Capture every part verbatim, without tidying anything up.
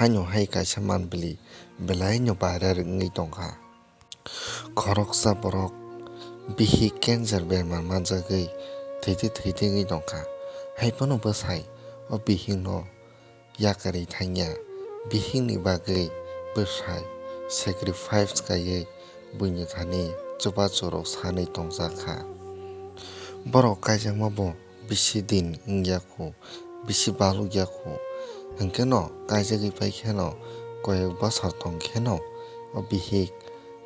Haino hai kaisa manpili belaino viral wngwi tongkha. Khoroksa borok bihik cancer bemar manjagwi thwitwi thwitwi wngwi tongkha. Haiphano bwsai o bihikno yakarwi thangya. Bihikni bagwi bwsai sacrifice kaiwi buini thani chubachu rok sanwi tongjakha. Borok kaijakma bo bisi din wngya khu, bisi balukya khu. Hwnkhe no kaijagwi pai kheno koyek bosor tong kheno o bihik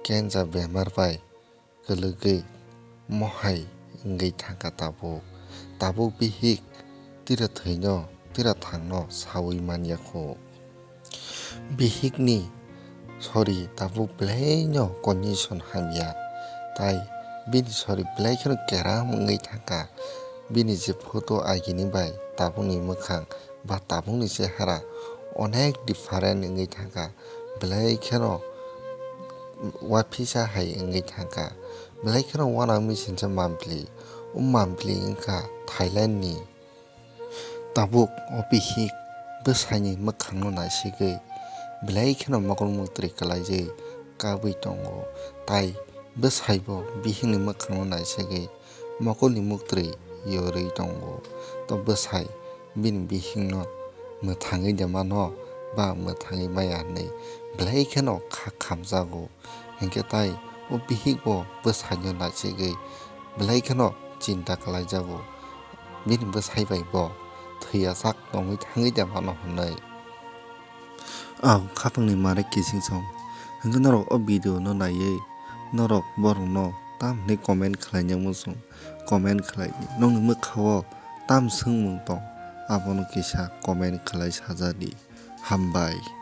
cancer bemar bai kwlwgwi mohai wngwi thangkha tabuk. Tabuk bihik tira thwino, tira thangno sawi manya khu. Bihikni sori tabuk belaino condition hamya, tai bini sori belai kheno keram wngwi thangkha. Bini je photo agini bai tabukni mwkhang ba tabukni chehara onek different wngwi thangkha, belai kheno uaphisa hai wngwi thangkha, belai kheno uanang misingcha mampli. O mampli wngkha Thailandni. Tabuk o bihik bwsaini mwkhangno naisigwi belai kheno mokol muktri kwlaijwi kabwi tongo, tai bwsaibo bihikni mwkhangno naisigwi mokolni muktri yorwi tongo. To bwsai bini bihikno mwthangwi de mano ba mwthangwi maya hwnwi belai kheno kha khamjago. Hinkhe tai o bihikbo bwsaino naisigwi belai kheno chinta khlaijago. Bini bwsai bai bo thwiyasak tongwi thangwi de mano hwnwi. Ang khapangni mare kising song. Hinkhe norok o video no naiwi norok borokno tamni comment khlainai muchung, comment khlai di. Nokni mwkhao tam swngmung tong, abono kisa comment khlai sajadi. Hambai.